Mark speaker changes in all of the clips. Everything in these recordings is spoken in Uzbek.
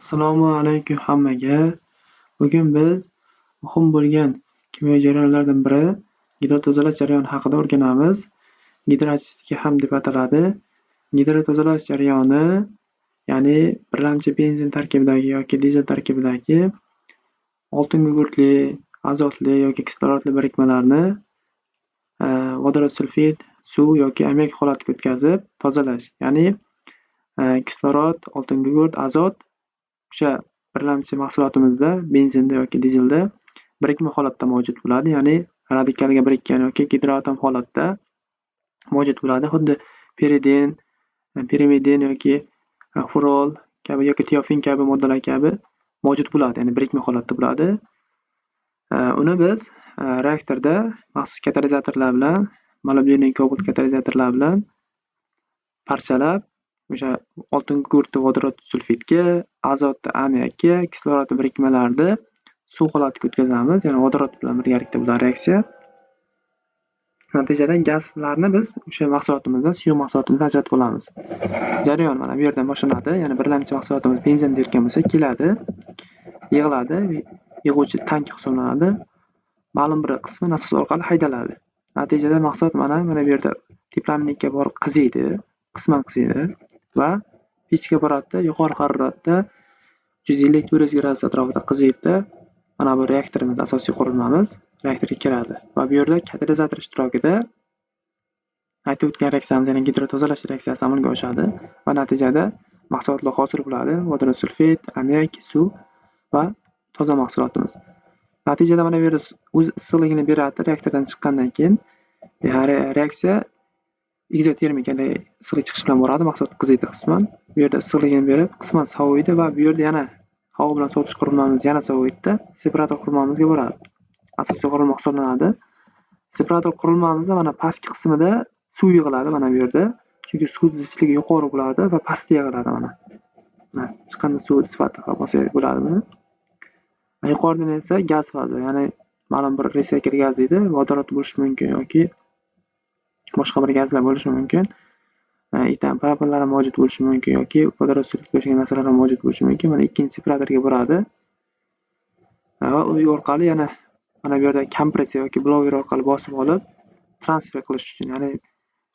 Speaker 1: Assalomu alaykum hammaga. Bugun biz muhim bo'lgan kimyo jarayonlaridan biri gidrotozalash jarayoni haqida o'rganamiz. Gidroachistika ham deb ataladi. Gidrotozalash jarayoni, ya'ni birlamchi benzin tarkibidagi yoki dizel tarkibidagi oltin gugurtli, azotli yoki kislorodli birikmalarni vodorod sulfid, suv yoki ammiak holatiga o'tkazib tozalash. Ya'ni kislorod, oltin gugurt, azot o'sha birlamchi mahsulotimizda, benzinda yoki dizelda birikma holatda mavjud bo'ladi. Ya'ni radikalga birikkan yoki gidroatom holatda mavjud bo'ladi. Xuddi piridin, pirimidin yoki furol kabi yoki tiofin kabi moddalar kabi mavjud bo'ladi. Ya'ni birikma holatda bo'ladi. Uni biz reaktorda maxsus katalizatorlar bilan, molibden kobalt katalizatorlar bilan parchalab o'sha oltin gugurtni vodorod sulfidga, azotni ammiakka, kislorodli birikmalarni suv holatiga o'tkazamiz. Ya'ni vodorod bilan birgalikda bo'ladi reaksiya. Natijada gazlarni biz o'sha mahsulotimizdan, suyuq mahsulotimizdan ajratib olamiz. Jarayon mana bu yerdan boshlanadi. Ya'ni birlamchi mahsulotimiz benzin deyotgan bo'lsak, keladi, yig'iladi, yig'uvchi tank hisoblanadi. Ma'lum bir qismi nasos orqali haydaladi. Natijada mahsulot mana bu yerda teplamnikka borib qiziydi, qisman qiziydi va pechga boradida, yuqori haroratda 350-400 gradus atrofida qiziydi. Mana bu reaktorimiz, asosiy qurilmamiz reaktorga kiradi va bu yerda katalizator ishtirokida aytib o'tgan reaksiyamiz, ya'ni gidrotozalash reaksiyasi amalga oshadi va natijada mahsulotlar hosil bo'ladi: vodorod sulfid, ammiak, suv va toza mahsulotimiz. Natijada mana bu yerda o'z issiqligini beradi reaktordan chiqqandan keyin reaksiya ekzotermik, ya'ni issiqlik chiqish bilan boradi, mahsulot qiziydi qisman. Bu yerda issiqligini berib, qisman soviydi va bu yerda yana havo bilan sovutish qurilmamiz yana soviydi, separator qurilmamizga boradi. Asosiy qurilma hisoblanadi. Separator qurilmamizda mana pastki qismida suv yig'iladi mana bu yerda. Chunki suv zichligi yuqori bo'ladi va pastda yig'iladi mana. Mana chiqindi suv sifatida bo'lsa bo'ladi buni. Yuqoridan esa gaz fazi, ya'ni ma'lum bir recycle gaz deydi, vodorod bo'lishi mumkin yoki boshqa bir gazlar bo'lishi mumkin. Etan propanlar ham mavjud bo'lishi mumkin yoki vodorod sulfidga o'xshagan narsalar ham mavjud bo'lishi mumkin. Mana ikkinchi separatorga boradi. Va u orqali yana mana bu yerda kompressiya yoki blower orqali bosib olib transfer qilish uchun, ya'ni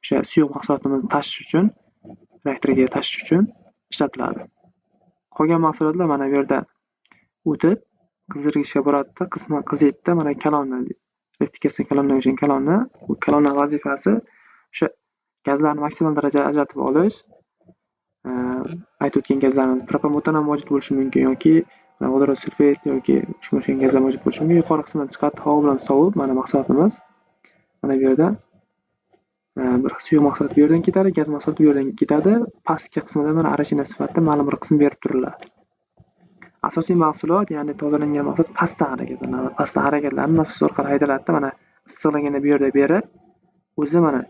Speaker 1: o'sha suyuq mahsulotimizni tashish uchun, reaktorga tashish uchun ishlatiladi. Qolgan mahsulotlar mana bu yerda o'tib qizdirgichga boradida, qisman qiziydida, mana kolonna, rectification kolonna o'xshagan kolonna, bu kolonna vazifasi o'sha gazlarni maksimal darajada ajratib olish. Aytib o'tgan gazlarimiz propan ham mavjud bo'lishi mumkin yoki vodorod sulfid yoki shunga o'xshagan gazlar mavjud bo'lishi mumkin. Yuqori qismidan chiqadi, havo bilan sovib, mana mahsulotimiz mana bu yerda bir suyuq mahsulot bu yerdan ketadi, gaz mahsuloti bu yerdan ketadi. Pastki qismida mana arashina sifatida ma'lum bir qism berib turiladi. Asosiy mahsulot, ya'ni tozalangan mahsulot pastdan harakatlanadi. Pastdan harakatlanib nasos orqali haydaladida, mana issiqligini bu yerda berib, o'zi mana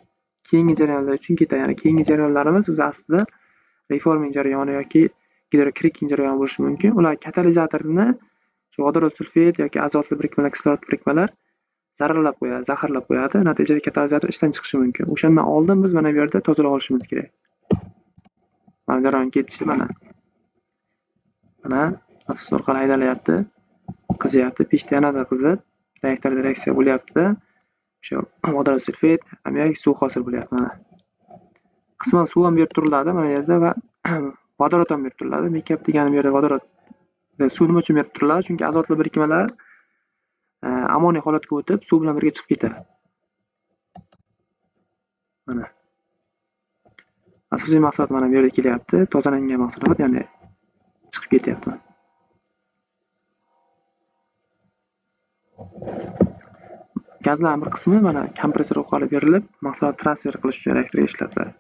Speaker 1: keyingi jarayonlar uchun ketadi. Ya'ni keyingi jarayonlarimiz o'zi aslida reforming jarayoni yoki gidrokreking jarayoni bo'lishi mumkin. Ular katalizatorni shu vodorod sulfid yoki azotli birikmalar, kislorod birikmalar zararlab qo'yadi, zaharlab qo'yadi. Natijada katalizator ishdan chiqishi mumkin. O'shandan oldin biz mana bu yerda tozalab olishimiz kerak. Mana jarayon ketishi mana. Mana nasos orqali haydalyapti, qiziyapti, pechda yanada qizib, reaktorda reaksiya bo'lyapti. O'sha vodorod sulfid, ammiak, suv hosil bo'lyapti mana. Qisman suv ham berib turiladi mana yerda va vodorod ham berib turiladi. Makeup degani bu yerda vodorod. Suv nima uchun berib turiladi? Chunki azotli birikmalar ammoniy holatga o'tib, suv bilan birga chiqib ketadi. Mana. Asosiy mahsulot mana bu yerga kelyapti, tozalangan mahsulot, ya'ni chiqib ketyapti. Gazlarning bir qismi mana kompressor orqali berilib, mahsulot transfer qilish uchun reaktorga ishlatiladi.